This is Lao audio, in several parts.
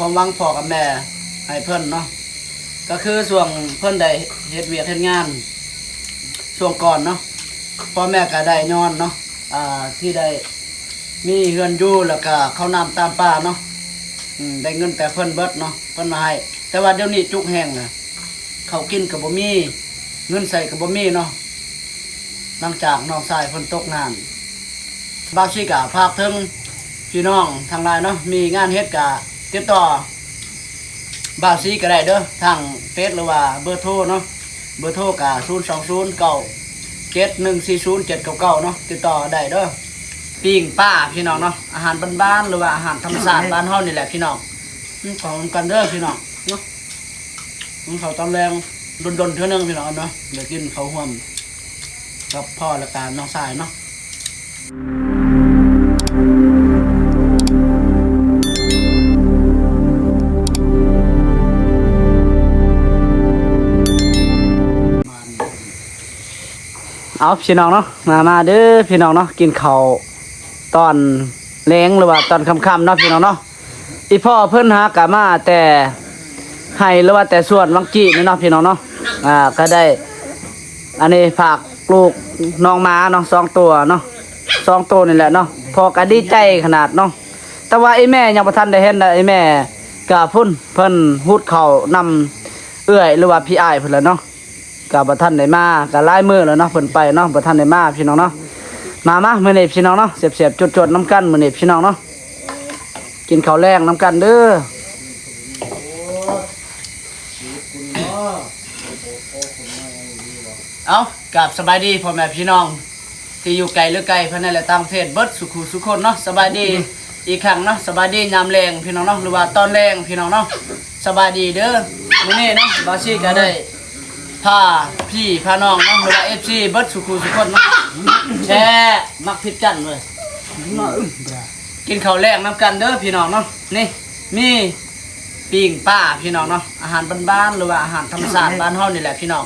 ຄວາມຫວັງພໍ່ກັບແມ່ໃຫ້ເພິ່ນເນາະ ກໍຄືຊ່ວງເພິ່ນໄດ້ເຮັດວຽກເຮັດງານຊ່ວງກ່ອນເນາະ ພໍ່ແມ່ກໍໄດ້ຍ້ອນເນາະ ອ່າ ທີ່ໄດ້ມີເຮືອນຢູ່ ແລ້ວກໍເຂົ້ານ້ຳຕາມປ່າເນາະ ອືມ ໄດ້ເງິນແຕ່ເພິ່ນເບິດເນາະ ເພິ່ນມາໃຫ້ ແຕ່ວ່າດຽວນີ້ຈຸກແຮງນະ ເຂົ້າກິນກໍບໍ່ມີ ເງິນໃຊ້ກໍບໍ່ມີເນາະ ຫຼັງຈາກນ້ອງຊາຍເພິ່ນຕົກງານ ບ່າວຊີກະຝາກເຖິງພີ່ນ້ອງທັງຫຼາຍເນາະ ມີງານເຮັດກະຕິດຕໍ່ບ່າວຊີກະໄດ້ເດີ ທາງເຟສ ຫຼືວ່າເບີໂທເນາະ ເບີໂທກະ ສູນສອງສູນ ເກົ້າເຈັດໜຶ່ງສີ່ສູນເຈັດເກົ້າເກົ້າ ເນາະ ຕິດຕໍ່ໄດ້ເດີ ປີ້ງປາພີ່ນ້ອງເນາະ ອາຫານບ້ານໆ ຫຼືວ່າອາຫານທຳມະຊາດບ້ານເຮົານີ້ແຫຼະພີ່ນ້ອງ ອືມ ຂອງກັນເດີພີ່ນ້ອງເນາະ ກິນເຂົ້າຕອນແລງດົນໆ ເທື່ອໜຶ່ງພີ່ນ້ອງເນາະ ໄດ້ກິນເຂົ້າຮ່ວມກັບພໍ່ ແລ້ວກະນ້ອງຊາຍເນາະ. ເອົາ ພີ່ນ້ອງເນາະ ມາ ມາເດີພີ່ນ້ອງເນາະ ກິນເຂົ້າຕອນແລງ ຫຼືວ່າຕອນຄ່ຳໆ ເນາະ ພີ່ນ້ອງເນາະ. ອີ່ພໍ່ເພິ່ນຫາກະມາແຕ່ໄຮ່ ຫຼືວ່າແຕ່ສວນວັງກີ້ນີ້ເນາະ ພີ່ນ້ອງເນາະ ອ່າ ກະໄດ້ ອັນນີ້ຝາກລູກນ້ອງໝາເນາະ ສອງຕົວເນາະ ສອງໂຕນີ້ແຫຼະເນາະ ພໍ່ກະດີໃຈຂະໜາດເນາະ ແຕ່ວ່າອີ່ແມ່ຍັງບໍ່ທັນໄດ້ເຫັນນະ ອີ່ແມ່ກະພຸ້ນ ເພິ່ນຫູດເຂົ້ານຳເອື້ອຍ ຫຼືວ່າພີ່ອ້າຍເພິ່ນແຫຼະເນາະ ກະບໍ່ທັນໄດ້ມາ ກະຫຼາຍມື້ແລ້ວເນາະ ເພິ່ນໄປເນາະ ບໍ່ທັນໄດ້ມາ ພີ່ນ້ອງເນາະ ມາ ມາ ມື້ນີ້ພີ່ນ້ອງເນາະ ແຊບໆ ຈວດໆ ນຳກັນມື້ນີ້ພີ່ນ້ອງເນາະ ກິນເຂົ້າແລງນຳກັນເດີ. ເອົ້າ ກາບສະບາຍດີພໍ່ແມ່ພີ່ນ້ອງທີ່ຢູ່ໄກ ຫຼື ໃກ້ ພາຍໃນ ແລະ ຕ່າງປະເທດ ເບິດສູ່ຄູ່ສູ່ຄົນເນາະ ສະບາຍດີອີກຄັ້ງເນາະ ສະບາຍດີຍາມແລງພີ່ນ້ອງເນາະ ຫຼືວ່າຕອນແລງພີ່ນ້ອງເນາະ ສະບາຍດີເດີ ມື້ນີ້ເນາະ ບ່າວຊີກະໄດ້ ພາພີ່ພານ້ອງເນາະ ຫຼືວ່າເອັຟຊີເບິດສູ່ຄູ່ສູ່ຄົນເນາະ ແຊະ ມັກຜິດກັນເວີຍ ກິນເຂົ້າແລງນຳກັນເດີພີ່ນ້ອງເນາະ ນີ້ມີປີ້ງປາພີ່ນ້ອງເນາະ ອາຫານບ້ານໆ ຫຼືວ່າອາຫານທຳມະຊາດບ້ານເຮົານີ້ແຫຼະພີ່ນ້ອງ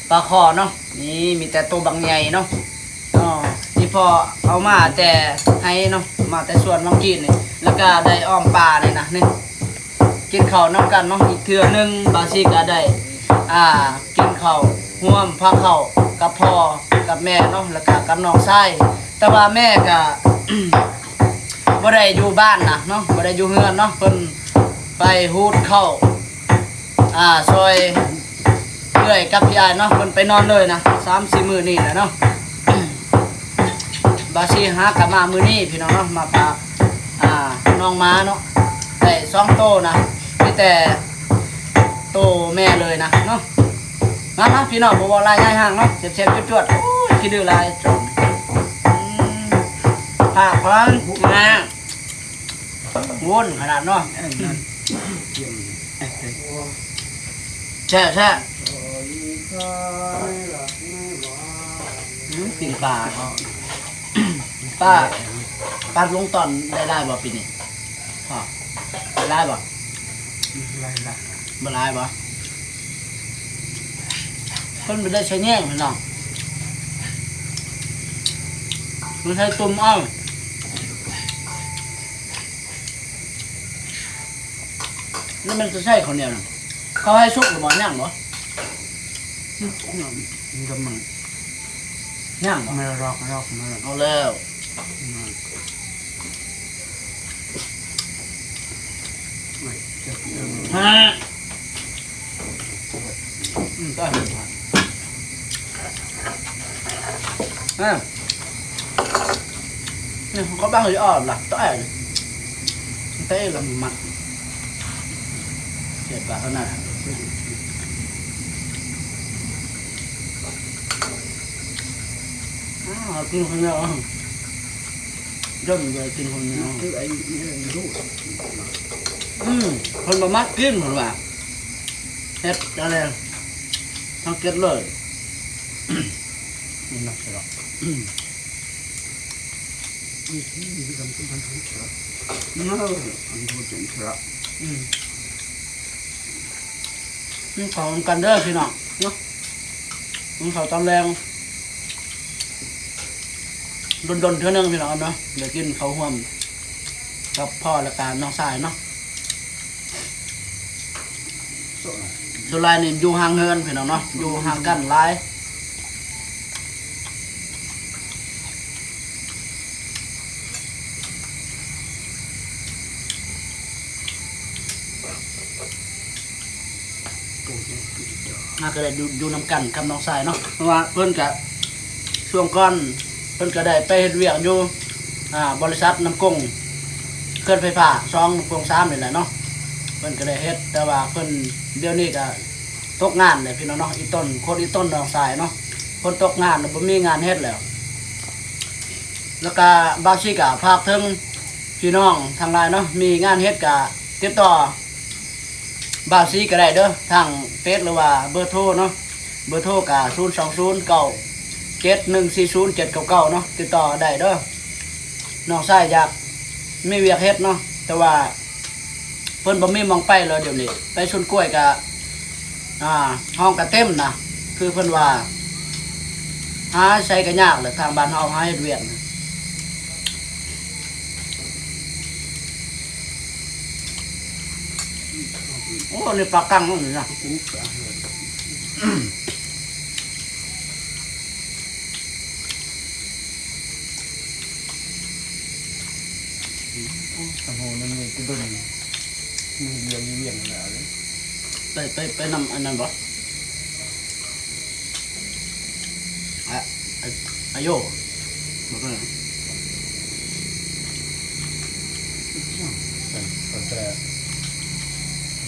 ປາຄໍ່ເນາະ ນີ້ມີແຕ່ໂຕບັກໃຫຍ່ເນາະ ອໍ ອີ່ພໍ່ເອົາມາແຕ່ໄຮ່ເນາະ ມາແຕ່ສວນວັງກີ້ນີ້ ແລ້ວກະໄດ້ອ້ອມປ່ານີ້ນະ ນີ້ ກິນເຂົ້ານຳກັນເນາະ ອີກເທື່ອໜຶ່ງ ບ່າວຊີກະໄດ້ ອ່າ ກິນເຂົ້າຮ່ວມພາເຂົ້າກັບພໍ່ກັບແມ່ເນາະ ແລ້ວກະກັບນ້ອງຊາຍ ແຕ່ວ່າແມ່ກະ ບໍ່ໄດ້ຢູ່ບ້ານນະເນາະ ບໍ່ໄດ້ຢູ່ເຮືອນເນາະ ເພິ່ນໄປຫູດເຂົ້າ ອ່າ ຊ່ອຍເອື້ອຍກັບພີ່ອ້າຍເນາະ ເພິ່ນໄປນອນເລີຍນະ ສາມສີ່ມື້ນີ້ແຫຼະເນາະ. ບ່າວຊີຫາກັບມາມື້ນີ້ພີ່ນ້ອງເນາະ ມາຝາກ ອ່າ ນ້ອງໝາເນາະ ໄດ້ສອງໂຕນະ ມີແຕ່ໂຕແມ່ເລີຍນະເນາະ ມາໆ ພີ່ນ້ອງ ບໍ່ເວົ້າຫຼາຍຍາຍຫ່າງເນາະ ແຊບໆ ຈວດໆ ໂອ້ຍ ຂີ້ດື້ຫຼາຍ ອືມ ພາກເພິ່ນ ງາມ ວຸ້ນຂະໜາດເນາະ ແຊບໆ ອືມ ປີ້ງປາ ປາ ປາລົງຕອນໄດ້ຫຼາຍບໍ່ປີນີ້? ຮະ ໄດ້ຫຼາຍບໍ່? ບໍ່ຫຼາຍ ບໍ່ຫຼາຍບໍ່? ເພິ່ນບໍ່ໄດ້ໃຊ້ແຍງພີ່ນ້ອງ ມັນໃຊ້ຕຸ່ມເອົາ ແລ້ວມັນຈະໃຊ້ເຂົ້າໜຽວນະ ເຂົາໃຫ້ສຸກຫຼືບໍ່? ຍັງບໍ່? ອືມ ມັນກຳລັງ ຍັງບໍ່? ມາລອກ ມາລອກ ມາລອກ ເອົາແລ້ວ ອືມ ຮະ ອືມ ຕາຍ ຮະ ນີ້ເຂົາບັງຢູ່ອອກລະ ຕາຍ ເຕະລະມັນ ເຈັບປາກຂະໜາດ ອ້າວ ກິນຄົນດຽວ ຢ້ອນເລີຍກິນຄົນດຽວ ຄືໄອ້ນີ້ ອືມ ເພິ່ນບໍ່ມັກກິນ ເພິ່ນວ່າ ເຮັດອັນນີ້ ທັງເກັດເລີຍ ນີ້ນະ ອືມ ກິນເຂົ້ານຳກັນເດີພີ່ນ້ອງເນາະ ກິນເຂົ້າຕອນແລງ ດົນໆ ເທື່ອໜຶ່ງພີ່ນ້ອງເນາະ ໄດ້ກິນເຂົ້າຮ່ວມກັບພໍ່ ແລ້ວກະນ້ອງຊາຍເນາະ. ສ່ວນຫຼາຍນີ້ຢູ່ຫ່າງເຮືອນພີ່ນ້ອງເນາະ ຢູ່ຫ່າງກັນຫຼາຍ. ຫາກໍໄດ້ຢູ່ ຢູ່ນຳກັນກັບນ້ອງຊາຍເນາະ ເພາະວ່າເພິ່ນກະ ຊ່ວງກ່ອນເພິ່ນກໍໄດ້ໄປເຮັດວຽກຢູ່ ອ່າ ບໍລິສັດນ້ຳກົງ ເຂື່ອນໄຟຟ້າສອງ ນ້ຳກົງສາມນີ້ແຫຼະເນາະ ເພິ່ນກໍໄດ້ເຮັດ ແຕ່ວ່າເພິ່ນ ດຽວນີ້ກໍຕົກງານແຫຼະພີ່ນ້ອງເນາະ ອີ່ຕົນ ຄົນອີ່ຕົນ ນ້ອງຊາຍເນາະ ເພິ່ນຕົກງານ ບໍ່ມີງານເຮັດແລ້ວ. ແລ້ວກໍບ່າວຊີກໍຝາກເຖິງພີ່ນ້ອງທັງຫຼາຍເນາະ ມີງານເຮັດກໍຕິດຕໍ່ບ່າວຊີກໍໄດ້ເດີ ທາງເຟສ ຫຼືວ່າເບີໂທເນາະ ເບີໂທກໍ ສູນສອງສູນ ເກົ້າເຈັດໜຶ່ງສີ່ສູນເຈັດເກົ້າເກົ້າເນາະ ຕິດຕໍ່ໄດ້ເດີ. ນ້ອງຊາຍຢາກມີວຽກເຮັດເນາະ ແຕ່ວ່າ ເພິ່ນບໍ່ມີໝ່ອງໄປແລ້ວດຽວນີ້ ໄປສວນກ້ວຍກະ ອ່າ ຫ້ອງກະເຕັມນະ ຄືເພິ່ນວ່າ ຫາໃສກະຍາກແຫຼະ ທາງບ້ານເຮົາຫາເຮັດວຽກນະ. ໂອ້ ນີ້ປາກັງນີ້ນະ. ໂອ້ ສະໂພນັ້ນນີ້ໄປເບິ່ງ ມີວຽງ ມີວຽງແລ້ວເດ້. ໄປ ໄປ ໄປນຳອັນນັ້ນບໍ່? ອາ ອາ ອາໂຍ ບໍ່ເປັນຫຍັງ. ແຕ່ ແຕ່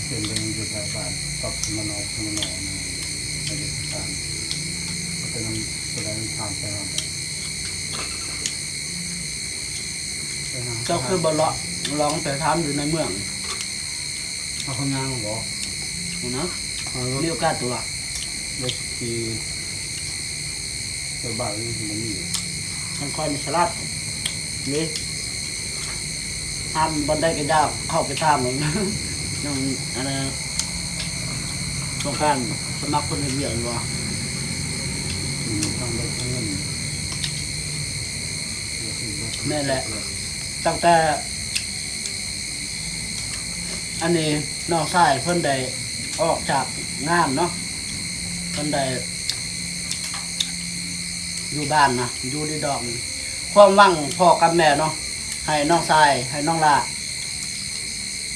ເປັນເລື່ອງຢູ່ແຖວບ້ານ ຕອບສະມະນອ ສະມະນອ ນະ ໄປເຮັດການ ໄປນຳ ໄປໄດ້ຖາມໄປນຳ. ເຈົ້າຄືບໍ່ເລາະລອງໄປຖາມຢູ່ໃນເມືອງ? ເອົາຄົນງານບໍ່? ນະ ເອົາລົດ ມີໂອກາດຕົວະ ລົດຂີ່ ແຖວບ້ານນີ້ມັນມີ ທາງຂ້ອຍນີ້ສະຫຼາດເດ້ ຖາມບ່ອນໃດກໍຢ່າເຂົ້າໄປຖາມ ຍັງ ອັນນັ້ນ ຕ້ອງການສະໝັກຄົນເຮັດວຽກຢູ່ບໍ່? ອືມ ຕ້ອງໄດ້ເງິນ. ແມ່ນແຫຼະ ຕັ້ງແຕ່ອັນນີ້ນ້ອງຊາຍເພິ່ນໄດ້ອອກຈາກງານເນາະ ເພິ່ນໄດ້ຢູ່ບ້ານນະ ຢູ່ດີດອກ ຄວາມຫວັງພໍ່ກັບແມ່ເນາະ ໃຫ້ນ້ອງຊາຍ ໃຫ້ນ້ອງຫຼ້າ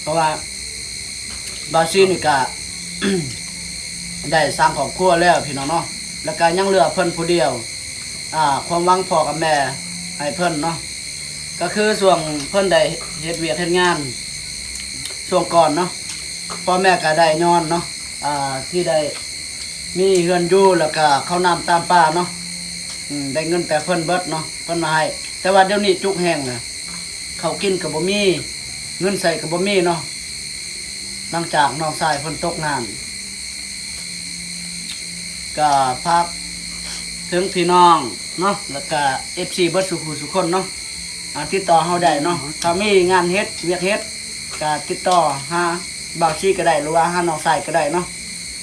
ເພາະວ່າບ່າວຊີນີ້ກະ ໄດ້ສ້າງຄອບຄົວແລ້ວພີ່ນ້ອງເນາະ ແລ້ວກະຍັງເຫຼືອເພິ່ນຜູ້ດຽວ ອ່າ ຄວາມຫວັງພໍ່ກັບແມ່ໃຫ້ເພິ່ນເນາະ ກໍຄືຊ່ວງເພິ່ນໄດ້ເຮັດວຽກເຮັດງານຊ່ວງກ່ອນເນາະ ພໍ່ແມ່ກໍໄດ້ຍ້ອນເນາະ ອ່າ ທີ່ໄດ້ມີເຮືອນຢູ່ ແລ້ວກະເຂົ້ານ້ຳຕາມປ່າເນາະ ອືມ ໄດ້ເງິນແຕ່ເພິ່ນເບິດເນາະ ເພິ່ນມາໃຫ້ ແຕ່ວ່າດຽວນີ້ຈຸກແຮງນະ ເຂົ້າກິນກໍບໍ່ມີ ເງິນໃຊ້ກໍບໍ່ມີເນາະ ຫຼັງຈາກນ້ອງຊາຍເພິ່ນຕົກງານ ກໍຝາກເຖິງພີ່ນ້ອງເນາະ ແລ້ວກະເອັຟຊີເບິດສູ່ຜູ້ສູ່ຄົນເນາະ ອ່າ ຕິດຕໍ່ເຮົາໄດ້ເນາະ ຖ້າມີງານເຮັດ ວຽກເຮັດ ກະຕິດຕໍ່ຫາບ່າວຊີກໍໄດ້ ຫຼືວ່າຫານ້ອງຊາຍກໍໄດ້ເນາະ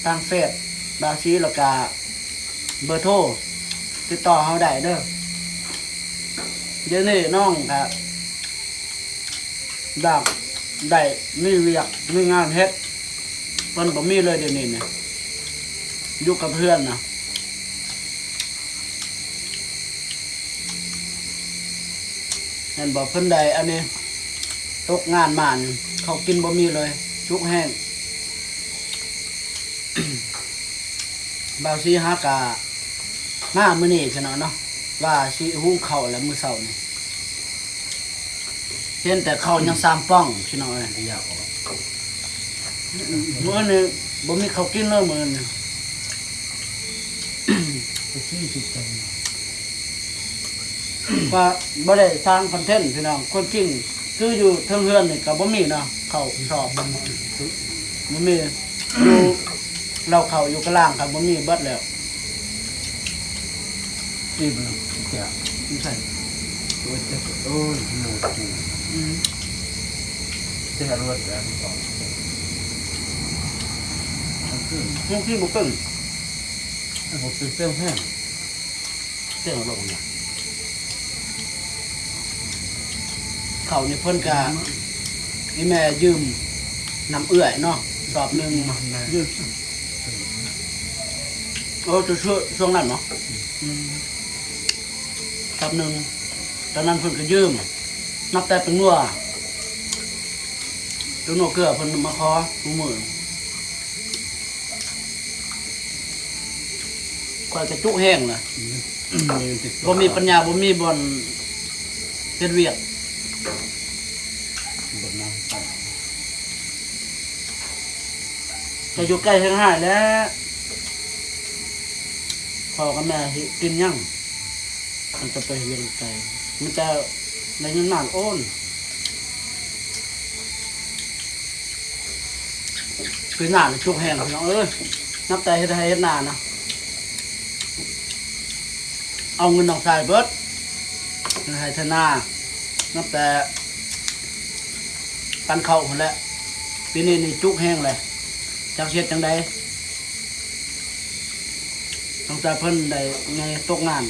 ທາງເຟສບ່າວຊີ ແລ້ວກະເບີໂທ ຕິດຕໍ່ເຮົາໄດ້ເດີ. ດຽວນີ້ນ້ອງກະຢາກໄດ້ມີວຽກມີງານເຮັດ ເພິ່ນບໍ່ມີເລີຍດຽວນີ້ນະ ຢູ່ກັບເຮືອນນະ ແມ່ນບໍ່? ເພິ່ນໄດ້ອັນນີ້ ຕົກງານມານີ້ ເຂົ້າກິນບໍ່ມີເລີຍ ຈຸກແຮງ. ບ່າວສີຫາກະມາມື້ນີ້ຊະເນາະ ວ່າຊິຫຸງເຂົ້າແລ້ວມື້ເຊົ້ານີ້ ເຫັນແຕ່ເຂົ້າຍັງສາມປ່ອງຊະເນາະເອີຍ. ມື້ນີ້ບໍ່ມີເຂົ້າກິນເລີຍມື້ນີ້. ວ່າບໍ່ໄດ້ສ້າງຄອນເທັນພີ່ນ້ອງ ຄວາມຈິງຄືຢູ່ເທິງເຮືອນນີ້ກໍບໍ່ມີເນາະ ເຂົ້າຊອບ ບໍ່ມີ ຢູ່ເລົ້າເຂົ້າຢູ່ກະລາງກໍບໍ່ມີ ເບິດແລ້ວ. ອີ່ບໍ່ແກ່ ນີ້ໃສ່ ໂອ້ຍ ໂອ້ຍ ໝູດ ອືມ ແຕ່ລົດແລ້ວ ມັນຄື ມັນຄືບໍ່ເປັນ ບໍ່ເປັນ ເປັນແພງ. ເຈົ້າລອງນະ ເຂົ້ານີ້ເພິ່ນກະ ອີ່ແມ່ຢືມນຳເອື້ອຍເນາະ ສອບໜຶ່ງ ມັນນະ ໂອ້ ແຕ່ຊ່ວງ ຊ່ວງນັ້ນເນາະ ອືມ ສອບໜຶ່ງ ຕອນນັ້ນເພິ່ນກໍຢືມ ນັບແຕ່ເປັນງົວ ເປັນງົວເກືອເພິ່ນມາຂໍທຸກມື້ ຂ້ອຍກະຈຸກແຮງລະ ບໍ່ມີປັນຍາ ບໍ່ມີບ່ອນເຮັດວຽກ ກະຢູ່ໃກ້ແຮງຮ້າຍແຫຼະ ພໍ່ກັບແມ່ຊິກິນຫຍັງ ມັນຈະໄປເຮືອນໄກ ມີແຕ່ໄດ້ເງິນມາໂອນ ປີໜ້ານີ້ຈຸກແຮງພີ່ນ້ອງເອີຍ ນັບແຕ່ເຮັດໄຮ່ເຮັດນານະ ເອົາເງິນນ້ອງຊາຍເບິດ ເຮັດໄຮ່ໄຖນາ ນັບແຕ່ປັນເຂົ້າພຸ້ນແຫຼະ ປີນີ້ນີ້ຈຸກແຮງແຫຼະ ຈັກຊິເຮັດຈັ່ງໃດ ຕັ້ງແຕ່ເພິ່ນໄດ້ໃຫຍ່ຕົກງານ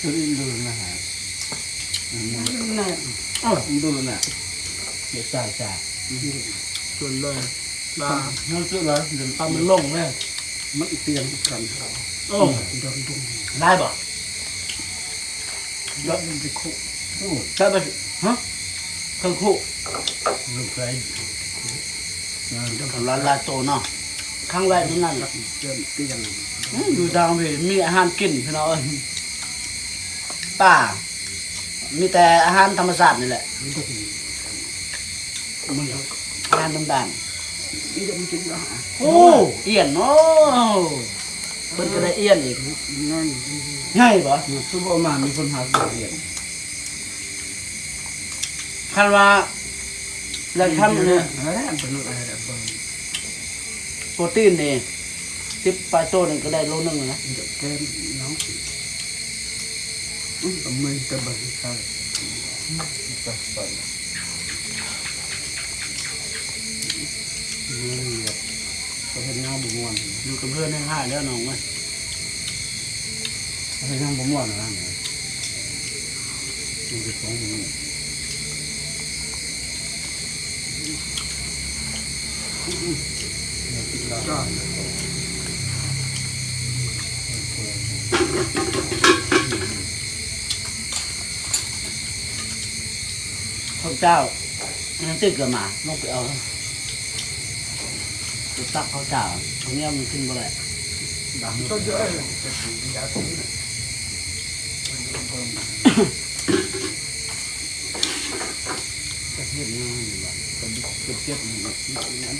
ຄືອິນດູນະຮະ ນະ ອິນດູນະ ເຮັດຊາຊາ ອືມ ສ່ວນເລີຍ ປາ ມັນສຸດເລີຍ ເດີນປາມັນລົງເລີຍ ມັນອີ່ຕຽງກັນ ໂອ້ ດອນດຸງ ຫຼາຍບໍ່? ເດີນດິຄຸ ໂອ້ ໃສ່ບໍ່? ຮະ? ເຄິ່ງຄຸ ລູກໃສ່ ຫຼາຍໆໂຕເນາະ ຂັງໄວ້ຢູ່ນັ້ນ ເດີນຕຽງ ອືມ ຢູ່ທາງພີ້ມີອາຫານກິນພີ່ນ້ອງເອີຍ ປາ ມີແຕ່ອາຫານທຳມະຊາດນີ້ແຫຼະ ອາຫານດານໆ ໂອ້ ອ່ຽນ ໂອ້ ເພິ່ນກໍໄດ້ອ່ຽນອີກ ໃຫຍ່ບໍ່? ຄືບໍ່ມາມີຄົນຫາກິນອ່ຽນ ຄັນວ່າໄດ້ຄຳນີ້ ໂປຣຕີນນີ້ ສິບປາຍໂຕນີ້ກໍໄດ້ໂລໜຶ່ງແລ້ວນະ ແກງເນາະ ອືມ ແຕ່ເບິ່ງໄກ ໄປ ໄປ ໄປເຮັດງານບໍ່ມ່ວນ ຢູ່ກັບເພື່ອນແຮ່ງຮ້າຍແລ້ວນ້ອງເອີຍ ເຮັດງານບໍ່ມ່ວນນະ ມັນເປັນຂອງ ເຂົ້າເຈົ້າ ຍັງຕິດກັນມາ ລົງໄປເອົາ ໄປຕັກເຂົ້າເຈົ້າ ເຂົ້າໜຽວມັນກິນບໍ່ໄດ້ ດຳ ຈະເຮັດຫຍັງນີ້ວະ ກະເກັບ ເກັບອັນ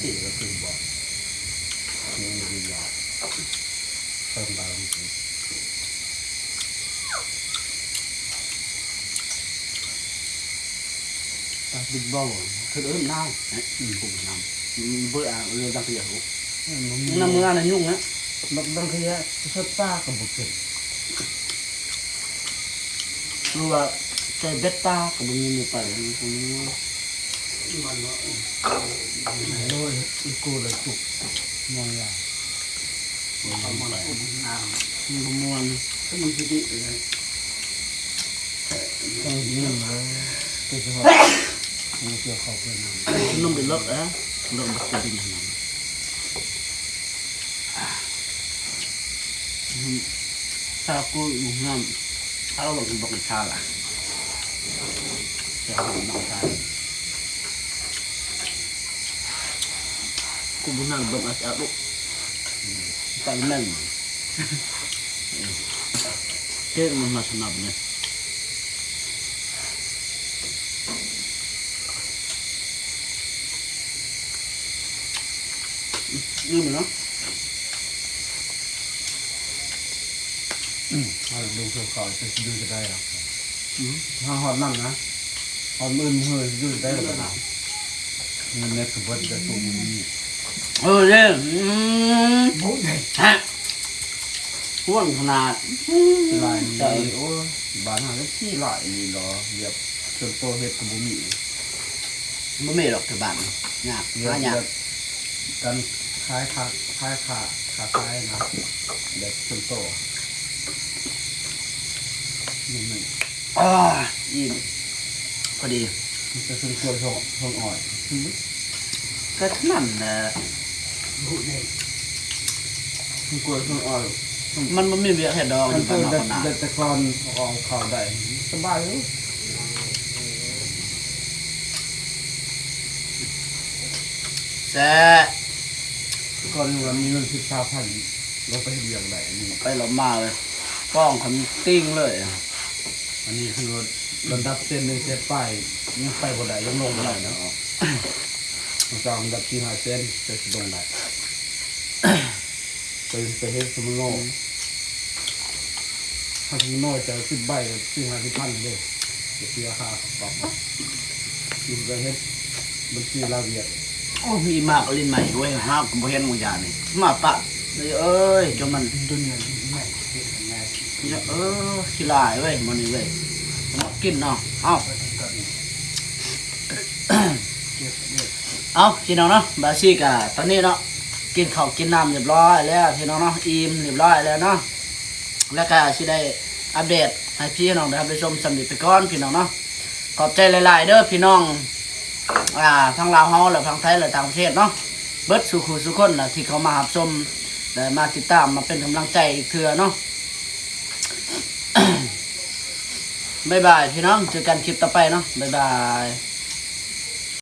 ນີ້ລະຄືບໍ່ ຍັງບໍ່ໄດ້ຢາກ ເພີ່ມບາງ ຕາບິດເບົາ ຄືເອີ້ນນາວ ອືມ ບໍ່ອາ ເລື່ອງດັງຂະຫຍະ ອືມ ນຳເມືອນະຍຸງນະ ບັກດັງຂະຫຍະ ສະປາກໍບໍ່ເປັນ ຫຼືວ່າໃສ່ເບັດປາກໍບໍ່ມີໝູ່ໄປ ໂດຍ ອີໂກລະຈຸກ ມອງລາ ມັນບໍ່ມ່ວນ ຄືມັນຊິດິເລີຍ ຕ້ອງເງິນເລີຍ ໂດຍສະເພາະ ມັນກ່ຽວເຂົ້າເພື່ອນຳ ນຳໄປເລິກແອ ເລິກບັກກະດິນຫັ້ນ ອືມ ຊາກູນງາມ ເອົາບັກ ບັກຊາລະ ແຊວບັກຊາ ກູບໍ່ນັ່ງເບິ່ງອາດອາລຸ ໄປແມ່ນ ເກງມັນມາສະໜັບນີ້ ອືມ ນຳເນາະ ອືມ ເຮົາເບິ່ງເຂົາເຈົ້າຊິຢູ່ຈັ່ງໃດລະ ອືມ ເຮົາຮອດນັ້ນນະ ຮອດມື້ມື້ຊິຢູ່ຈັ່ງໃດລະບາດນີ້ ເງິນເນັດກໍເບິດແລ້ວ ໂຕບໍ່ມີ ເອີ ເດ້ ອືມ ໂອ້ຍ ຮະ ຫ້ວງຂະໜາດ ອືມ ຫຼາຍອີ່ຫຼີ ໂອ້ຍ ບ້ານເຮົາຈັ່ງຊີ້ຫຼາຍອີ່ຫຼີເນາະ ແບບສ່ວນໂຕເຮັດກໍບໍ່ມີ ບໍ່ມີດອກແຖວບ້ານ ຍາກ ຫາຍາກ. ການຂາຍ ຄ້າ ຂາຍ ຄ້າ ຄ້າຂາຍນະ ແບບສ່ວນໂຕ ມັນ ອາ ອີ່ມ ພໍດີ ມີແຕ່ສວນກ້ວຍ ສວນ ສວນອ້ອຍ ອືມ ກໍເທົ່ານັ້ນແຫຼະ ສວນກ້ວຍ ສວນອ້ອຍ ມັນບໍ່ມີວຽກເຮັດດອກ ຢູ່ບ້ານນອກບ້ານນາ ແຕ່ກ່ອນເອົາເຂົ້າໄດ້ ສະບາຍຢູ່. ແຊະ ກ່ອນວ່າມີເງິນສິບ ຊາວພັນ ລາວໄປເຮັດວຽກໄດ້ ໄປລາວມາເລີຍ ປ້ອງຄຳຕິງເລີຍ. ອັນນີ້ຄືວ່າລະດັບເຊັນໜຶ່ງແສນປາຍ ຍັງໄປບໍ່ໄດ້ ຍັງລົງບໍ່ໄດ້ນະ. ເຮົາຈະລະດັບສີ່ຫ້າແສນ ຈັ່ງຊິລົງໄດ້ ໄປ ໄປເຮັດສຳມະໂນ ຖ້າສົມມຸດວ່າຈະສິບໃບ ສີ່ຫ້າສິບພັນເດ້ ຈະເສຍຄ່າປັບ ຢູ່ໄປເຮັດບັນຊີລາວຫວຽດ. ໂອ້ ມີໝາກຫຼິ້ນໃໝ່ເວີຍ ຫາກບໍ່ເຫັນໝູ່ຢານີ້ ມາປະເອີຍ ຈົນມັນ ເອີ ຂີ້ຫຼາຍເວີຍ ມື້ນີ້ເວີຍ ມາກິນເນາະ. ເອົາ ເອົາ ພີ່ນ້ອງເນາະ ບາຊີກະຕອນນີ້ເນາະ ກິນເຂົ້າກິນນ້ຳຮຽບຮ້ອຍແລ້ວ ພີ່ນ້ອງເນາະ ອີ່ມຮຽບຮ້ອຍແລ້ວເນາະ ແລ້ວກະຊິໄດ້ອັບເດດໃຫ້ພີ່ນ້ອງໄດ້ຮັບໄດ້ຊົມສ່ຳນີ້ໄປກ່ອນ ພີ່ນ້ອງເນາະ. ຂອບໃຈຫຼາຍໆເດີພີ່ນ້ອງ ອ່າ ທັງລາວເຮົາ ແລະ ທັງໄທ ແລະ ຕ່າງປະເທດເນາະ ເບິດສູ່ຄູ່ສູ່ຄົນນະ ທີ່ເຂົ້າມາຮັບຊົມ ແລະ ມາຕິດຕາມ ມາເປັນກຳລັງໃຈອີກເທື່ອເນາະ. ບາຍບາຍ ພີ່ນ້ອງ ເຈີກັນຄລິບຕໍ່ໄປເນາະ ບາຍບາຍ.